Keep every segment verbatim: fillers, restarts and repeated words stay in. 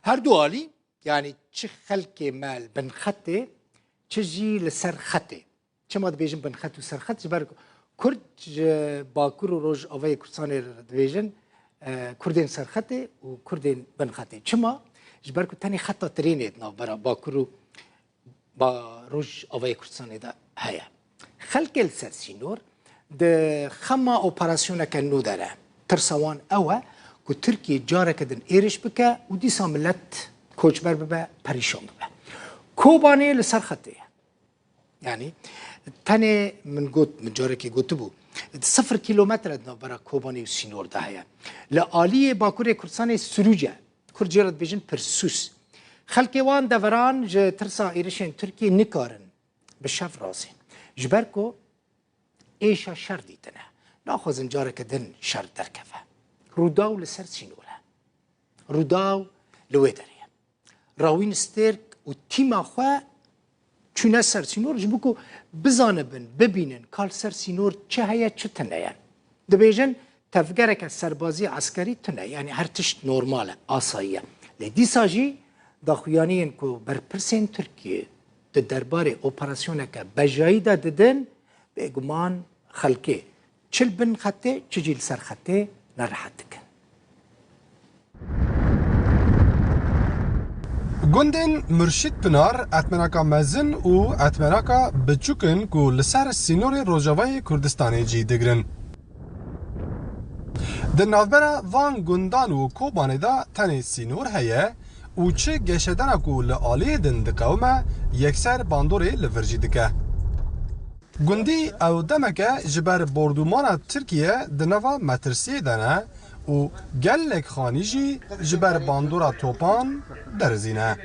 Her du alî, yanî çi xelkê me li bin xetê, çi jî li ser xetê. Çima dibêjin bin xet û ser xet? Ji ber ku Kurd ji Bakur û Rojavayê Kurdistanê re dibêjin, e, Kurdên ser xetê û Kurdên bin xetê. Çima? Ji ber ku tenê xeta tirênê di navbera Bakur û ba Rojavayê Kurdistanê de heye. Xelkê li ser sînor di xema operasyoneke nû de ne. Tirsa wan ew e ku Tirkiye careke din êrîş bike û dîsa milet koçber bibe, perîşan bibe. Kobanê li ser xetê ye. Yanî tenê min got, min carekê gotibû, sifir kîlometre di navbera Kobanê û sînor de heye. Li aliyê Bakurê Kurdistanê Sirûc e. Kurd jê re dibêjin Pirsûs. Xelkê wan deveran ji tirsa êrişên Tirkiyê nikarin bi şev razên. Ji ber ku êşa şer dîtine. Naxwazin careke din şer derkeve. Rûdaw li ser sînor e. Rûdaw li wê derê ye. Rawîn Stêrk û tîma xwe çûne ser sînor ji bo ku bizanibin, bibînin ka li ser sînor çi heye, çi tune ye. Dibêjin tevgereke serbazî eskerî tune, yanî her tişt normal e, asayî ye. Lê dîsa jî daxuyaniyên ku berpirsên Tirkiyê di derbarê operasyoneke bejayî de didin, bêguman xelkê çi li bin xetê, çi jî li ser xetê nerehet dikin. Gundên Murşîd Pinar etmenaka mezin û etmenaka biçûk in ku li ser sînorê Rojavayê Kurdistanê cî digirin. Di navbera van gundan û Kobanê de tenê sînor heye û çi geşedana ku li aliyê din diqewime, yekser bandorê li vir jî dike. Gundî ew demeke ji ber bordûmana Tirkiye di nava metirsiyê de ne û gelek xanî jî ji ber bandora topan derizîne.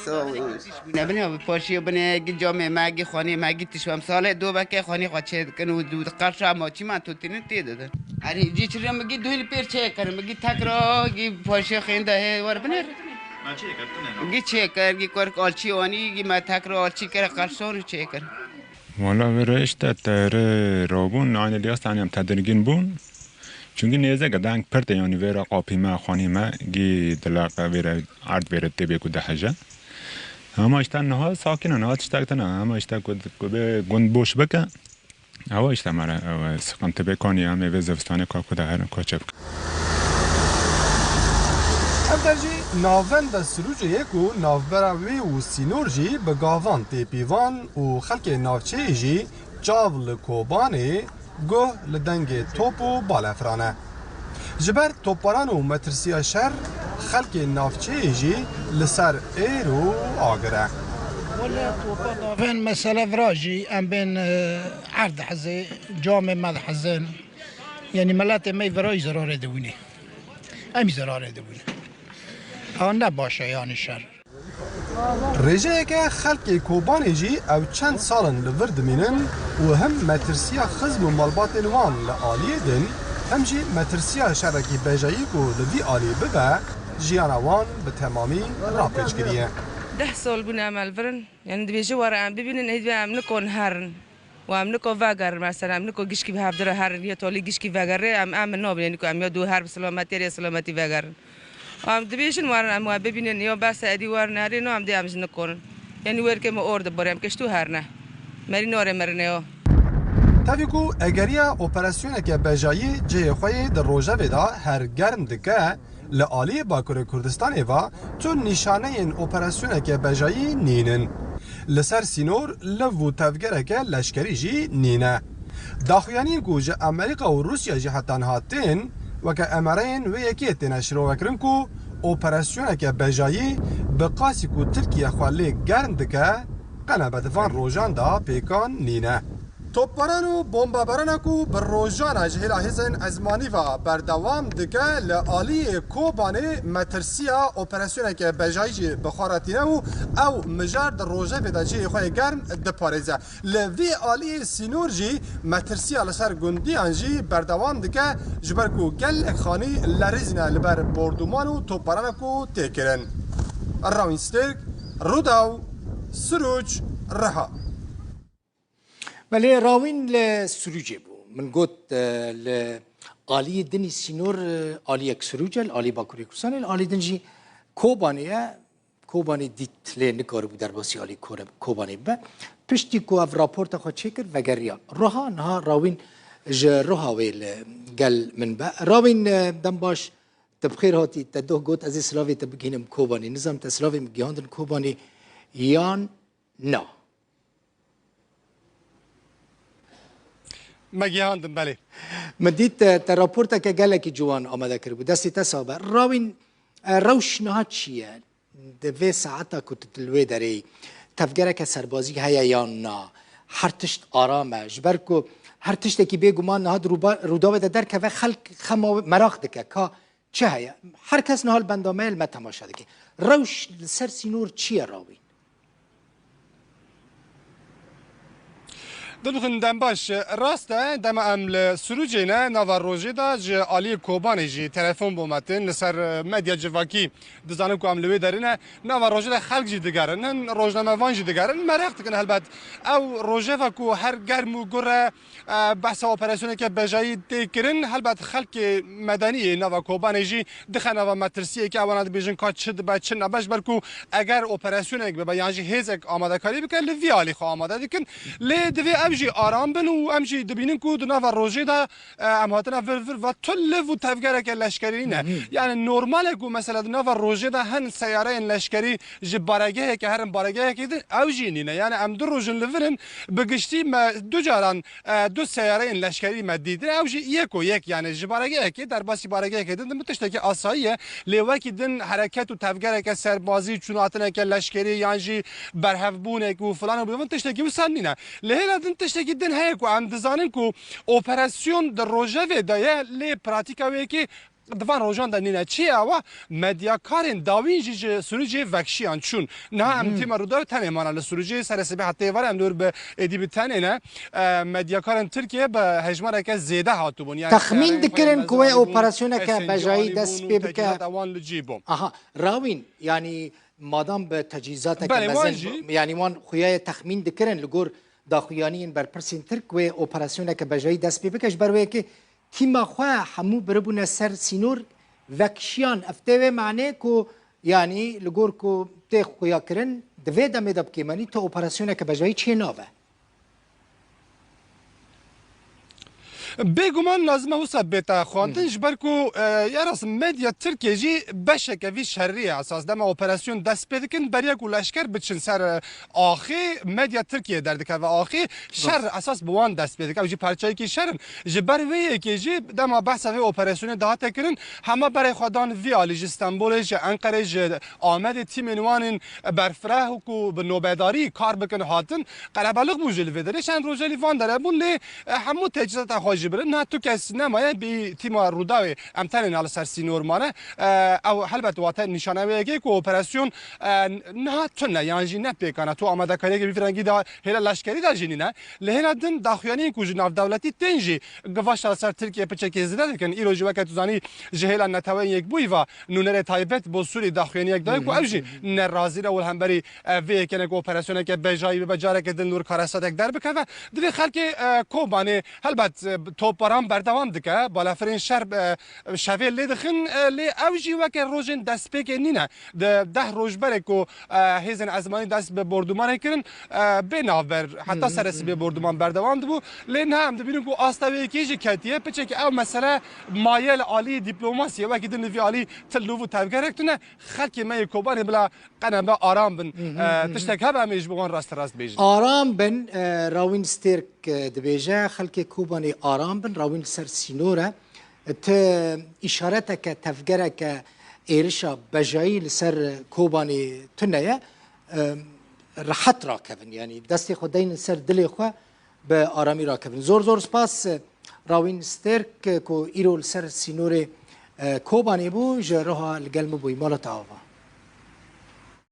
Sağ olun. Nebine bi paşiyo bine, gi camê me, gi xanê me, gi tişt em sale do beke xanê xwe çê dikin û du qerşa ma çî me tu tînin tê didin. Erê, cî çirê mi gi duhîl pêr çê kirin, mi gi tekra, gi paşiyo xênda hê war bine. Ma çê kir, tu ne? Gi çê kir, gi kurk alçî anî, gi me tekra alçî kir, qerşan û çê kir. Wala vêre işte te re rabûn, aynı liyas taniyam tedirgin bûn. Çünkü nêzeke deng pirtê, yani vêre qapî me, xanî me, gî dilaqe vêre, erd vêre tê bê ku deheje. Ama işte niha sakin e, niha tiştek tine. Ama işte ku, ku bê gund boş bike, ewa işte me re, ew sıkıntı bê kanî em ê vê zivistanê ka ku de herin koçe bike. Ev der jî navenda Sirûcê ye ku navbera wê û sînor jî bi gavan tê pîvan û xelkê navçeyê jî çav li Kobanê, guh li dengê top û balefran e. Ji ber topbaran û metirsiya şer, xelkê navçeyê jî li ser êr û agir e. Wele topa navên mesele vira jî em bên, e, erd dihizê, camê me dihizin. Yanî miletê me vira jî zerarê dibûnê. Em jî zerarê dibûne. Ew ne baş e, yanî şer. Rêjeyeke xelkê Kobanê jî ew çend sal in li vir dimînin û him metirsiya xizm û malbatên wan li aliyê din, him jî metirsiya şerekî bejayî ku li vî alî bibe, jiyana wan bi temamî rapêç kiriye. Deh sal bûne em li vir in. Yanî dibêje were em bibînin, hêdî em nikon herin. Û em niko vegerin, mesela em niko gişkî bi hevdira herin, ya tolî gişkî vegerê, em, em nabînin ku em ya dû her bi silametî, ya silametî vegerin. Em dibêjin werin, em we bibînin, ya bes e, êdî werin herê, no em dê em ji nikonin. Yanî wêrkê me or dibir, em kişt û herne. Merî norê mirinê o. Tevî ku egeriya operasyoneke bejayî cihê xwe yê di rojevê de her germ dike, li aliyê Bakurê Kurdistanê ve tu nîşaneyên operasyoneke bejayî nînin. Li ser sînor liv û tevgereke leşkerî jî nîne. Daxuyaniyên ku ji Amerîka û Rûsya jî heta niha tên, weke emareyên wê yekê têne şirovekirin ku operasyoneke bejayî bi qasî ku Tirkiye xwe lê germ dike, qenebe di van rojan de pêkan nîne. Topbaran û bombebarana ku bi rojana ji hêla hêzên ezmanî ve berdewam dike, li aliyê Kobanê metirsiya operasyoneke bejayî jî bi xwe re tîne û ew mijar di rojevê de cihê xwe yê germ diparêze. Li vî aliyê sînor jî metirsiya li ser gundiyan jî berdewam dike, ji ber ku gelek xanî lerîzîne li ber bordûman û topbarana ku tê kirin. Rawîn Stêrk, Rûdaw, Sirûc, Riha. Belê, Rawîn li Sirûcê bû. Min got, e, li aliyê dinî sînor, e, aliyek Sirûc e, li alî Bakurê Kurdistanê, li alî din jî Kobanê ye, Kobanê dît lê nikaribû derbasî alî Kore-, Kobanê bibe. Piştî ku ev raporta xwe çêkir, vegeriya Roha, niha Rawîn ji Roha wê li gel min be. Rawîn, e, dem baş, te bi xêr hatî, te doh got, ez ê silavê te bigihînim Kobanê. Nizam te silavê min gihandin Kobanê yan na? Me gihandin, belê. Min dît, e, te raporteke gelekî ciwan amade kiribû. Destê te sax be. Rawîn, e, rewş niha çi ye? Di vê saeta ku tu li wê derê yî, tevgereke serbazî heye yan na? Her tişt aram e. Ji ber ku her tiştekî bêguman niha di rûba-, rûdawê de derkeve, xelk xema wê meraq dike ka çi heye. Her kes niha li benda me ye, li me temaşe dike. Rewş li ser sînor çi ye Rawîn? Dilxin dem baş, rast e, dema em li Sirûcê ne, nava rojê de ji aliyê Kobanê jî telefon bo me tên, li ser medya civakî dizanin ku em li wê derê ne, nava rojê de xelk jî digerin, hin rojnamevan jî digerin, meraq dikin helbet. Ew rojeva ku her germ û gur e, e, behsa operasyoneke bejayî tê kirin, helbet xelkê medenî yê nava Kobanê jî dixe nava metirsiyekê, ewana dibêjin ka çi dibe, çi nebe, ji ber ku eger operasyonek bibe yan jî hêzek amadekarî bike, li vî alî xwe amade dikin. Lê divê ew jî aram bin û em jî dibînin ku di nava rojê de, e, em hatine vir vir ve tu liv û tevgereke leşkerî nîne. Hı hı. Yani normal e ku mesela di nava rojê de hin seyareyên leşkerî ji baregeheke herin baregeheke din, ew jî nîne. Yani em du roj in li vir in, bi giştî me du caran e, du seyareyên leşkerî me dîtin. Ew jî yek û yek, yani ji baregehekê derbasî baregehekê din, din bi tiştekî asayî ye. Lê wekî din hereket û tevgereke serbazî, çûnhatineke leşkerî yan jî berhevbûnek û filan û bêvan tiştekî wisa nîne. Li hêla din tiştekî din heye ku em dizanin ku operasyon di rojevê de ye, lê pratîka wê yekê di van rojan de nîne. Çi ye ewa? Medyakarên dawîn jî ji Sirûcê vekşiyan çûn. Niha em tîma Rûdawê tenê mana li Sirûcê, serê sibê heta êvarê em li wir bi êdî bi tenê ne. E, medyakarên Tirkiye bi hejmareke zêde hatibûn. Yani Texmîn seyareyên xwe dikirin yên ku wê mezin anîbûn, operasyoneke S N G bejayî anîbûn dest û pê bike? Tecîzat ewan li cî bû. Aha, Rawîn, yani madam bi tecîzateke Belê, wan mezin, jî. Yani wan xuya ye texmîn dikirin li gor daxuyaniyên berpirsên Tirk wê operasyoneke bejayî dest pê bike, ji ber wê yekê tîma xwe hemû biribûne ser sînor vekişiyan. Ev tê wê manê ku, yanî li gor ku tê xuya kirin, di vê demê de bi kêmenî tu operasyoneke bejayî çê nabe. Bêguman lazim e wisa bête xwendin, Hı. ji ber ku, e, ya rast medya Tirkiye jî beşeke vî şerî ye esas. Dema operasyon dest pê dikin, beriya ku leşker biçin ser, e, axê, medya Tirkiye derdikeve axê, şer Rast. esas bi wan dest pê dike. Ew jî parçeyekî şer in. Ji ber wê yekê jî dema behsa vê operasyonê dihate kirin, hema berê xwe dan vî alî ji Stenbolê, ji Enqerê, ji Amedê tîmên wan ên berfireh ku bi nobedarî kar bikin hatin, qerebaliq bû jî li vê derê. Çend rojelî van dere bûn lê, e, hemû tecîzata xwe jî birin. Niha tu kes nemaye bi tîma Rûdawê. Em tenê niha li ser sînor mane. E, ew helbet wate nîşane wê yekê ku operasyon, e, niha tune yan jî ne pêkan e. Tu amadekariyeke vî rengî de hêla leşkerî de jî nîne. Li hêla din daxuyaniyên ku ji navdewletî tên jî givaşa li ser Tirkiye piçekê zêde dikin. Îro jî weke tu zanî ji hêla Neteweyên Yekbûyî ve nûnerê taybet bo Sûrî daxuyaniyek daye ku ew jî nerazî ne û li hemberî, e, vê yekê ne ku operasyoneke bejayî bibe, careke din li wir karesetek derbikeve. Divê xelkê, e, Kobanê helbet, e, topbaran berdewam dike, balafirên şer, e, şevê lê dixin, e, lê ew jî weke rojên destpêkê nîne. Di deh roj berê ku, e, hêzên ezmanî dest bi bordûmanê kirin, e, bê navber, heta Hı hı, serê hı sibê hı. bordûman berdewam dibû. Lê niha em dibînin ku asta wê yekê jî ketiye. Piçekî ew mesele maye li alî dîplomasiyê, wekî din li vî alî til û tevgerek tune. Xelkê me yê Kobanê bila qenebe aram bin. Hı hı, E, hı hı. tiştek hebe em ê ji bo wan rasterast bêjin. Aram bin, e, Rawîn Stêrk, e, dibêje, xelkê Kobanê aram bin, Rawîn li ser sînor e. Ti îşareteke, tevgereke êrişa bejayî li ser Kobanê tune ye. E, rehet rakevin, yanî destê xwe deynin ser dilê xwe, bi aramî rakevin. Zor zor spas, e, Rawîn Stêrk, e, ku îro li ser sînorê, e, Kobanê bû, ji Roha li gel min bûyî. Mala te ava.